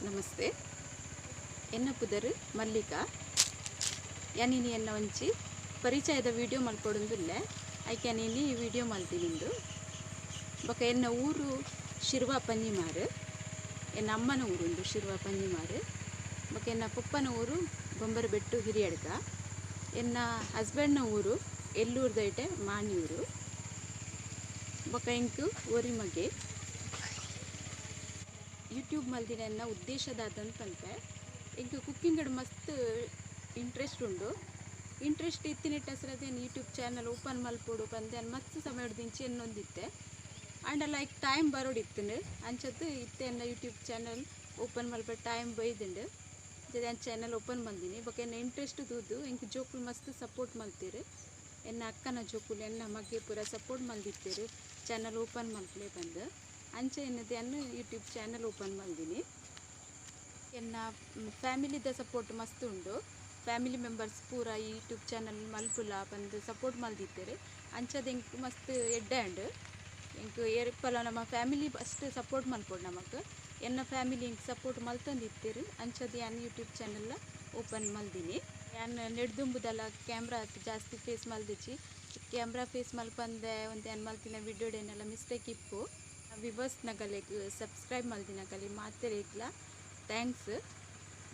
ನಮಸ್ತೆ. ಎನ್ನ ಪುದರು ಮಲ್ಲಿಕಾ. ಯಾನಿನಿ ಎನ್ನ ಒಂಚಿ ಪರಿಚಯದ ವಿಡಿಯೋ ಮಲ್ಪೊಡೊಂದುಲ್ಲೆ. ಐಕೆ ಯಾನಿನಿ ವಿಡಿಯೋ ಮಲ್ತಿನಿಂದು. ಬೊಕ ಎನ್ನ ಊರು ಶಿರ್ವ ಪಂಜಿಮಾರು. ಎನ್ನ ಅಮ್ಮನ ಊರುಂದು ಶಿರ್ವ ಪಂಜಿಮಾರು. ಬೊಕ ಎನ್ನ ಪೊಪ್ಪನ ಊರು ಬೊಂಬರಬೆಟ್ಟು ಹಿರಿಯಡ್ಕ. ಎನ್ನ ಹಸ್ಬೆಂಡ್ನ ಊರು ಎಲ್ಲೂರ್ದೈಟೆ ಮಾಣಿಯೂರು. ಬೊಕ ಎಂಕು ಒರಿ ಮಗೆ. ಯೂಟ್ಯೂಬ್ ಮಲ್ದಿನ ಎನ್ನ ಉದ್ದೇಶದಾದಂತ ಪನ್ಪೆ. ಎಂಕ್ ಕುಕ್ಕಿಂಗ್ ಮಸ್ತ್ ಇಂಟ್ರೆಸ್ಟ್ ಉಂಡು. ಇಂಟ್ರೆಸ್ಟ್ ಇತ್ತಿನೆಟ್ ಅಸರದೇನು ಯೂಟ್ಯೂಬ್ ಚಾನಲ್ ಓಪನ್ ಮಲ್ಪೊಡು ಪಂದ್ ಯಾನ್ ಮಸ್ತ್ ಸಮಯಡ್ದಿಂಚಿ ಎನ್ನೊಂದಿತ್ತೆ. ಆಂಡ ಲೈಕ್ ಟೈಮ್ ಬರೋಡಿತ್ತುಂಡು ಅಂಚತ್ ಇತ್ತೆ ಎನ್ನ ಯೂಟ್ಯೂಬ್ ಚಾನಲ್ ಓಪನ್ ಮಲ್ಪ ಟೈಮ್ ಬೈದುಂಡು. ಯಾನ್ ಚಾನಲ್ ಓಪನ್ ಮಲ್ದಿನಿ. ಬೊಕ ಎನ್ನ ಇಂಟ್ರೆಸ್ಟ್ ತೂದು ಎಂಕ್ ಜೋಕುಲು ಮಸ್ತ್ ಸಪೋರ್ಟ್ ಮಲ್ತೆರ್. ಎನ್ನ ಅಕ್ಕನ ಜೋಕುಲು ಎನ್ನ ಮಗೆ ಪೂರ ಸಪೋರ್ಟ್ ಮಲ್ದಿತ್ತೆರ್ ಚಾನಲ್ ಓಪನ್ ಮಲ್ಪಲೆ ಪಂದ್. ಅಂಚ ಎನ್ನದು ಯಾನ್ ಯೂಟ್ಯೂಬ್ ಚಾನಲ್ ಓಪನ್ ಮಲ್ದಿನಿ. ಎನ್ನ ಫ್ಯಾಮಿಲಿದ ಸಪೋರ್ಟ್ ಮಸ್ತ್ ಉಂಡು. ಫ್ಯಾಮಿಲಿ ಮೆಂಬರ್ಸ್ ಪೂರ ಯೂಟ್ಯೂಬ್ ಚಾನಲ್ ಮಲ್ಪುಲ ಪಂದ್ ಸಪೋರ್ಟ್ ಮಲ್ದಿತ್ತೆರ್. ಅಂಚದ ಎಂಕ್ ಮಸ್ತ್ ಎಡ್ಡೆ ಆಂಡ್. ಎಂಕ್ ಏರ್ಪಲ ನಮ್ಮ ಫ್ಯಾಮಿಲಿ ಫಸ್ಟ್ ಸಪೋರ್ಟ್ ಮಲ್ಪೊಡು ನಮಕ್. ಎನ್ನ ಫ್ಯಾಮಿಲಿ ಎಂಕ್ ಸಪೋರ್ಟ್ ಮಲ್ತೊಂದಿತ್ತೆರ್. ಅಂಚದ ಯಾನ್ ಯೂಟ್ಯೂಬ್ ಚಾನಲ್ ಓಪನ್ ಮಲ್ದಿನಿ. ಯಾನ್ ನೆಡ್ದುಂಬುದಲ ಕ್ಯಾಮ್ರಾ ಜಾಸ್ತಿ ಫೇಸ್ ಮಲ್ದಿಚಿ. ಕ್ಯಾಮ್ರಾ ಫೇಸ್ ಮಲ್ಪಂದೆ ಒಂತೆ ಯಾನ್ ಮಲ್ತಿನ ವಿಡಿಯೋಡೇನೆಲ್ಲ ಮಿಸ್ಟೇಕ್ ಇಪ್ಪು. ವಿವರ್ಸ್ ನಗಲೆಗ್ ಸಬ್ಸ್ಕ್ರೈಬ್ ಮಲ್ದಿನಗಲೆ ಮಾತೆರೆಗ್ಲ thanks.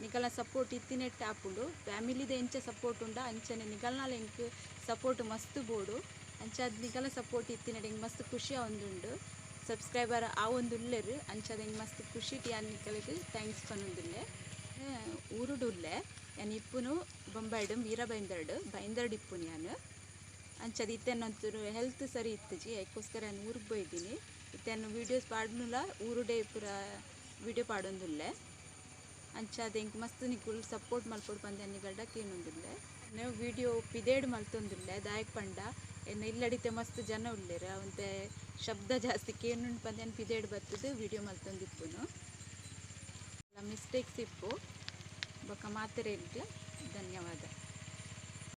ನಿಗಲ ಸಪೋರ್ಟ್ ಇತ್ತಿನೆಟ್ ಆಪುಂಡು. ಫ್ಯಾಮಿಲಿದ ಎಂಚ ಸಪೋರ್ಟ್ ಉಂಡ ಅಂಚನೆ ನಿಗಲ್ನಾಲ ಎಂಕ್ ಸಪೋರ್ಟ್ ಮಸ್ತ್ ಬೋಡು. ಅಂಚಾದ್ ನಿಗಲ ಸಪೋರ್ಟ್ ಇತ್ತಿನೆಟ್ ಎಂಕ್ ಮಸ್ತ್ ಖುಷಿ ಆವೊಂದುಂಡು. ಸಬ್ಸ್ಕ್ರೈಬರ್ ಆವೊಂದುಲ್ಲೆರ್. ಅಂಚಾದ್ ಎಂಕ್ ಮಸ್ತ್ ಖುಷಿ ಯಾನ್ ನಿಗಲೆಗ್ thanks ಪನೊಂದುಲ್ಲೆ. ಊರುಡು ಉಲ್ಲೆ ಯಾನ್ ಇಪ್ಪುನು ಬೊಂಬಾಯ್ಡ್ ಮೀರಾ ಬೈಂದರ್ಡ್ ಬೈಂದರ್ಡ್ ಇಪ್ಪುನು ಯಾನ್. ಅಂಚಾದ್ ಇತ್ತೆ ಒಂಚೂರು ಹೆಲ್ತ್ ಸರಿ ಇತ್ತುಜಿ, ಅದಕ್ಕೋಸ್ಕರ ಯಾನ್ ಊರಿಗೆ ಪೋಯಿದ್ದೀನಿ. ಇತ್ತೆ ಯಾನ್ ವೀಡಿಯೋಸ್ ಪಾಡ್ನುಲ ಊರುಡೇ ಪೂರ ವೀಡಿಯೋ ಪಾಡೊಂದುಲ್ಲೆ. ಅಂಚಾದ್ ಎಂಕ್ ಮಸ್ತ್ ನಿಕುಲು ಸಪೋರ್ಟ್ ಮಲ್ಪೊಡು ಪಂದ್ ಯಾನ್ ನಿಗಲ್ಡ ಕೇನೊಂದುಲ್ಲೆ. ವೀಡಿಯೋ ಪಿದೇಡ್ ಮಲ್ತೊಂದುಲ್ಲೆ. ದಾಯೆಗ್ ಪಂಡ ಎನ್ನ ಇಲ್ಲಡಿತೆ ಮಸ್ತ್ ಜನ ಉಲ್ಲೆರ್. ಒಂತೆ ಶಬ್ದ ಜಾಸ್ತಿ ಕೇನುಂಡು ಪಂದ್ ಯಾನ್ ಪಿದೇಡ್ ಬತ್ತುದು ವೀಡಿಯೋ ಮಲ್ತೊಂದಿಪ್ಪುನು. ಮಿಸ್ಟೇಕ್ಸ್ ಇಪ್ಪು. ಬೊಕ ಮಾತೆರೆಗ್ಲ ಧನ್ಯವಾದ.